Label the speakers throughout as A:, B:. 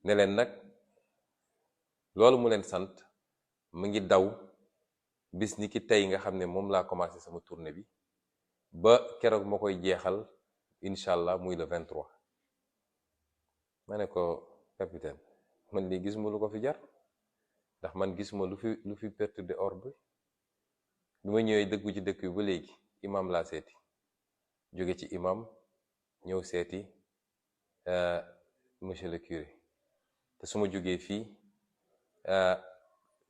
A: ne leen nag loolu mu leen sant mu ngi daw bis ni ki tey nga xam ne moom laa commencé sama tournée bi ba keroog ma koy jeexal incha allah muy le 23. ma ne ko capitaine man lii gisuma lu ko fi jar ndax man gisuma lu fi perturber ordre bi ma ñëwee dëggu ci dëkk bi ba léegi imam laa seeti jóge ci imam ñëw seeti monsieur le curé te su ma jógee fii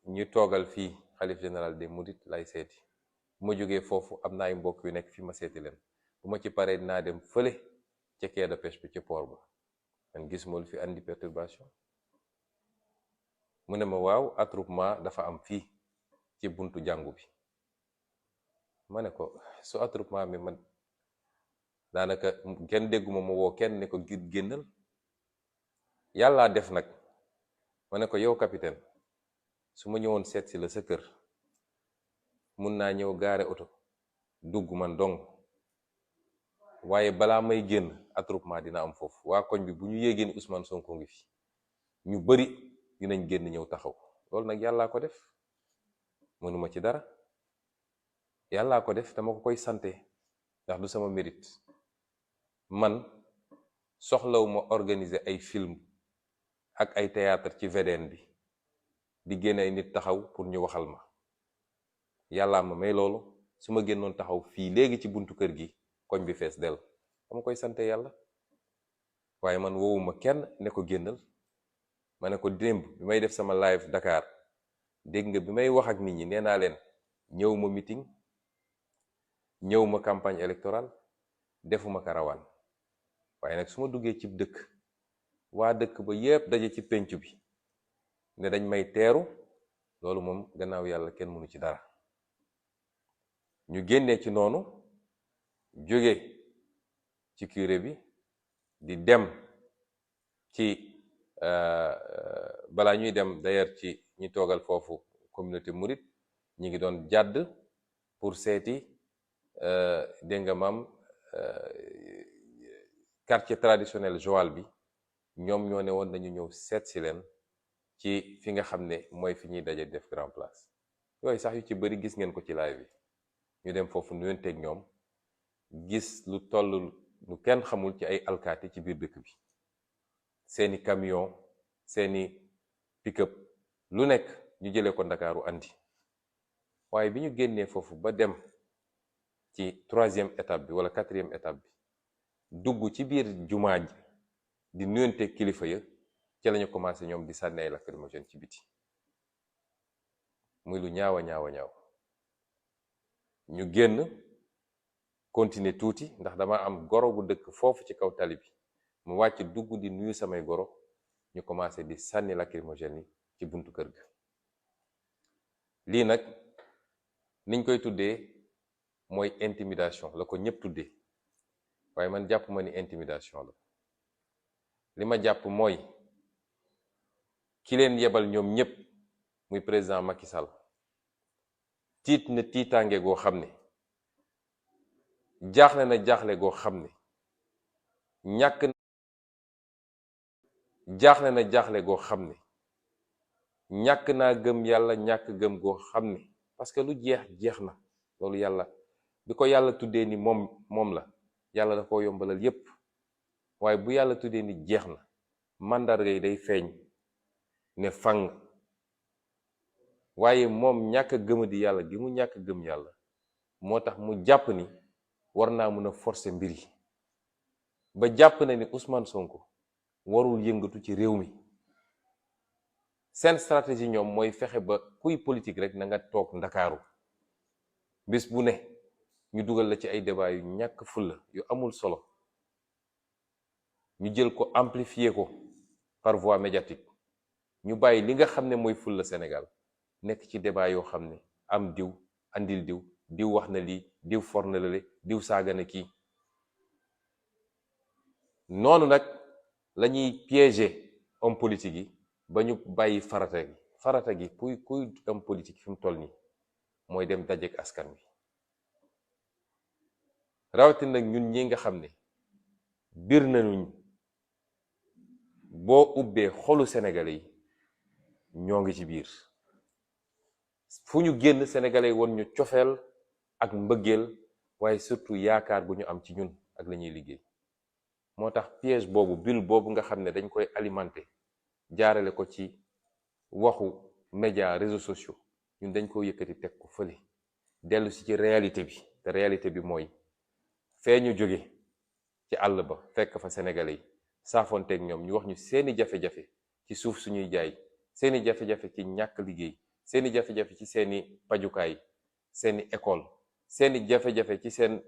A: ñu toogal fii xalif général des mourides lay seeti bu ma jógee foofu am na ay mbokk yu nekk fi ma seeti leen bu ma ci paree dinaa dem fële ca quai de pêche bi ci port ba man gisuma lu fi andi perturbation mu ne ma waaw attroupement dafa am fii ci buntu jàngu bi ma ne ko su attroupement mi man daanaka kenn dégguma ma woo kenn ne ko génnal yàllaa def nag ma ne ko yow capitaine su ma ñëwoon seet si la sa kër mun naa ñëw gaare oto dugg man dong waaye balaa may génn attroupement dina am foofu waa koñ bi bu ñu yéegee ni Ousmane Sonko ngi fi ñu bari dinañ génn ñëw taxaw loolu nag yàllaa ko def mënuma ci dara yàllaa ko def dama ko koy sante ndax du sama mérite man soxlaw ma organiser ay film ak ay théâtre ci VDN bi di génne ay nit taxaw pour ñu waxal ma yàllaa ma may loolu su ma génnoon taxaw fii léegi ci buntu kër gi koñ bi fees dell dama koy sante yàlla waaye man wowuma kenn ne ko génnal ma ne ko démb bi may def sama live Dakar dégg nga bi may wax ak nit ñi nee naa leen ñëw ma meeting ñëw ma campagne électorale defuma karawaan waaye nag su ma duggee ci dëkk waa dëkk ba yépp daje ci penc bi ne dañ may teeru loolu moom gannaaw yàlla kenn mënu ci dara ñu génnee ci noonu jóge ci curé bi di dem ci balaa ñuy dem d'ailleurs ci ñi toogal foofu communauté mouride ñi ngi doon jàdd pour seeti dégg nga maam quartier traditionnel Joal bi ñoom ñoo ne woon nañu ñëw seet si leen ci fi nga xam ne mooy fi ñuy daje def grand place yooyu sax yu ci bëri gis ngeen ko ci live bi ñu dem foofu nuyonteeg ñoom gis lu toll lu kenn xamul ci ay alkaati ci biir dëkk bi seeni camion seeni pick-up lu nekk ñu jëlee ko Ndakaaru andi waaye bi ñu génnee foofu ba dem ci 3e étape bi wala 4e étape bi dugg ci biir jumaa ji di nuyonteeg kilifa ya ci lañu commencé ñoom di sànni ay lacrymogène ci biti muy lu ñaawa ñaaw ñu génn continuer tuuti ndax dama am goro gu dëkk foofu ci kaw tali bi mu wàcc dugg di nuyu samay goro ñu commencé di sànni lacrymogène yi ci buntu kër ga lii nag niñ koy tuddee mooy intimidation la ko ñëpp tuddee waaye man jàpp ma ni intimidation la li ma jàpp mooy ki leen yebal ñoom ñëpp muy président Macky Sall tiit na tiitaange goo xam ne jaaxle na jaaxle goo xam ne jaaxle na jaaxle goo xam ne ñàkk naa gëm yàlla ñàkk gëm goo xam ne parce que lu jeex na loolu yàlla bi ko yàlla tuddee ni moom la yàlla da ko yombalal yépp waaye bu yàlla tuddee ni jeex na màndarga yi day feeñ ne fang waaye moom ñàkk a gëmadi yàlla gi mu ñàkk gëm yàlla moo tax mu jàpp ni war naa mën a forcer mbir yi ba jàpp na ni Ousmane Sonko warul yëngatu ci réew mi seen stratégie ñoom mooy fexe ba kuy politique rek na nga toog ndakaaru bis bu ne ñu dugal la ci ay débat yu ñàkk fulla yu amul solo ñu jël ko amplifier ko par voie médiatique ñu bàyyi li nga xam ne mooy fulla Sénégal nekk ci débat yoo xam ne am diw andil diw wax na lii diw for na lale diw saaga na kii noonu nag la ñuy piéger homme politique yi ba ñu bàyyi farata gi kuy homme politique fi mu toll nii mooy dem dajeek askan wi rawatina nag ñun ñi nga xam ne biir nañu boo ubbee xolu sénégalais yi ñoo ngi ci biir. fu ñu génn sénégalais yi woon ñu cofeel ak mbëggeel, waaye surtout yaakaar gu ñu am ci ñun ak la ñuy liggéey. moo tax piège boobu, bulle boobu nga xam ne dañ koy alimenter jaarale ko ci waxu média réseaux sociaux, ñun dañ ko yëkkati teg ko fële dellu si ci réalité bi. te réalité bi mooy fee ñu jóge ci àll ba fekk fa sénégalais yi saafonteeg ñoom, ñu wax ñu seeni jafe-jafe ci suuf suñuy jaay, seeni jafe-jafe ci ñàkk liggéey, seeni jafe-jafe ci seeni pajukaay, seeni école, seeni jafe-jafe ci seen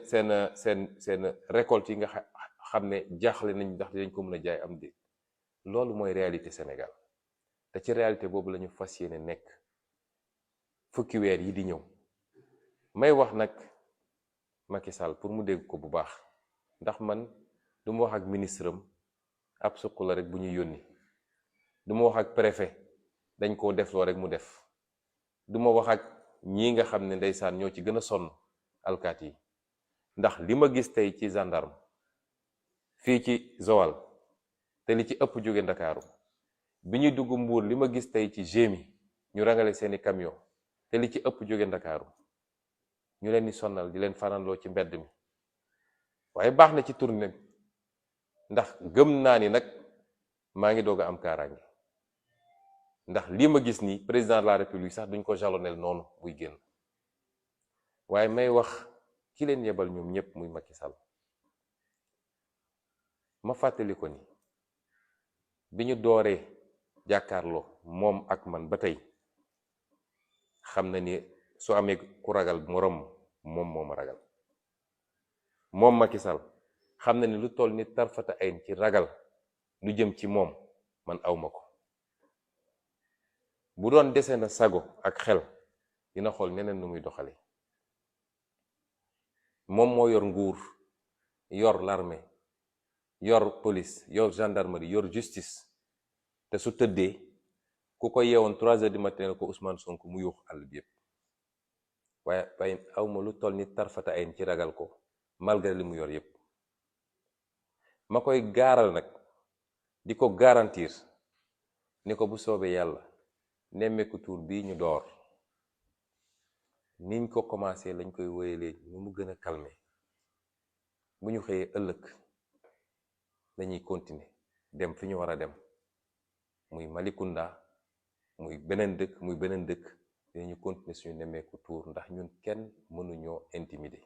A: seen récolte yi nga xam ne jaaxle nañ ndax dañ ko mën a jaay am déet. loolu mooy réalité Sénégal. te ci réalité boobu la ñu fas yéene nekk fukki weer yi di ñëw. may wax nag Macky Sall pour mu dégg ko bu baax, ndax man du ma wax ak ministre am ab suq la rek bu ñuy yónni, du ma wax ak préfet dañ koo def loo rek mu def, du ma wax ak ñii nga xam ne ndeysaan ñoo ci gën a sonn, alkaat yi. ndax li ma gis tey ci gendarme fii ci Joal te li ci ëpp jóge Ndakaaru, bi ñuy dugg Mbuur li ma gis tey ci GMI ñu rangale seeni camion te li ci ëpp jóge Ndakaaru, ñu leen di sonnal di leen fananloo ci mbedd mi. waaye baax na ci tournée bi, ndax gëm naa ni nag maa ngi doog a am kaaraange. ndax lii ma gis nii président de la république sax duñ ko jalonel noonu buy génn. waaye may wax ki leen yebal ñoom ñëpp muy Macky Sall, ma fàttali ko ni bi ñu dooree jàkkaarloo moom ak man ba tey xam na ni su amee ku ragal moroom moom moo ma ragal. moom Macky Sall xam na ni lu toll ni tarfata ayn ci ragal lu jëm ci moom man awma ko. bu doon dese na sago ak xel dina xool neneen nu muy doxale. moom moo yor nguur, yor l'armée, yor police, yor gendarmerie, yor justice. te su tëddee ku ko yeewoon 3 heures du matin la ko Ousmane Sonko mu yuux àll bi yëpp. waaye awma lu toll ni tarfata ayn ci ragal ko malgré li mu yor yëpp. ma koy gaaral nag di ko garantir ni ko bu soobee yàlla nemmeeku tuur bii ñu door niñ ko commencé lañ koy wéyalee ñu mu gën a calmer. bu ñu xëyee ëllëg dañuy continuer dem fi ñu war a dem, muy Malicounda muy beneen dëkk dinañu continuer suñu nemmeeku tuur, ndax ñun kenn mënuñoo intimider.